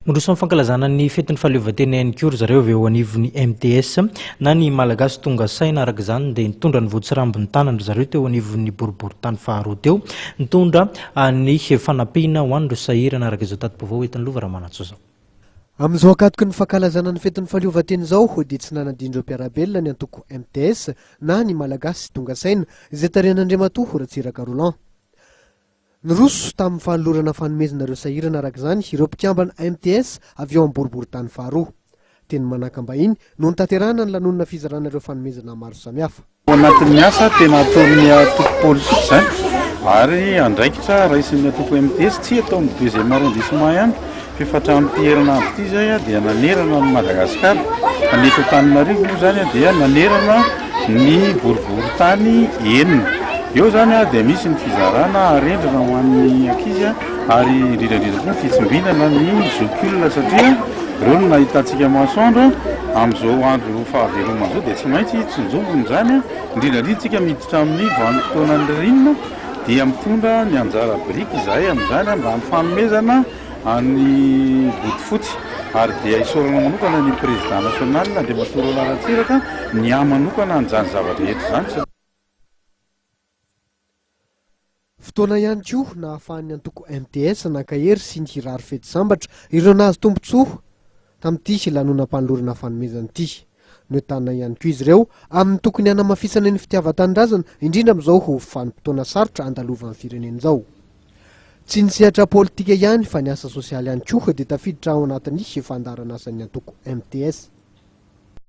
Miroso amin'ny fankalazana ny fetin'ny fahaleovantena ihany koa ry zareo avy eo anivon'ny MTS na ny Malagasy tonga saina. Araka izany dia nitondra ny voatsirambin'ny tanana ry zareo teo anivon'ny boriborintany faharoa teo, nitondra ny fanampiana ho an'ireo sahirana araka izao tati-baovao entin'i Lova Ramanantsoa izao. Amin'izao ankatoky ny fankalazana ny fetin'ny fahaleovantena izao dia tsy nanadino ireo mpiara-belona ny antoko MTS na ny Malagasy tonga saina izay tarihan'Andriamatoa Ratsiraka Roland. Niroso tamin'ny fanolorana fanomezana ireo sahirana araka izany ireo mpikambana MTS avy ao amin'ny boriborintany faharoa. Teny Manakambahiny no nitaterahana ny lanonana fizarana ireo fanomezana maro samihafa. Ao anatin'ny asa tena ataon'ny antoko politika izany ary andraikitra raisin'ny antoko MTS, tsy eto amin'ny deuxième arrondissement ihany fa efa hatramin'ity herinandro ity izay dia nanerana an'i Madagasikara, fa ny eto Antananarivo moa izany dia nanerana ny boriborintany enina. Eo izany dia misy ny fizarana arendrina ho an'ny ankizy ary indrindra indrindra koa ny fitsimbinana ny zokiolona satria ireo no nahitantsika masoandro amin'izao andro fahavelomana izao dia tsy maintsy tsinjovina izany, indrindra indrindra isika miditra amin'ny vanim-potoanan'ny ririnina dia mitondra ny anjara biriky izahay amin'izany mba amin'ny fanomezana any Botofotsy ary dia isaorana manokana ny Président National Andriamatoa Roland Ratsiraka niahy manokana an'izany zava-drehetra izany satria. Fotoana ihany koa nahafahan'ny antoko MTS nankahery sy nirary fety sambatra ireo nahazo tombontsoa tamin'ity lanonam-panolorana fanomezana ity. Noentanina ihany koa izy ireo amin'ny tokony hanamafisana ny fitiavan-tanindrazana, indrindra amin'izao vanim-potoana sarotra andalovan'ny firenena izao. Tsy ny sehatra politika ihany fa ny asa sosialy ihany koa dia tafiditra ao anatin'ny fandaharan'asan'ny antoko MTS.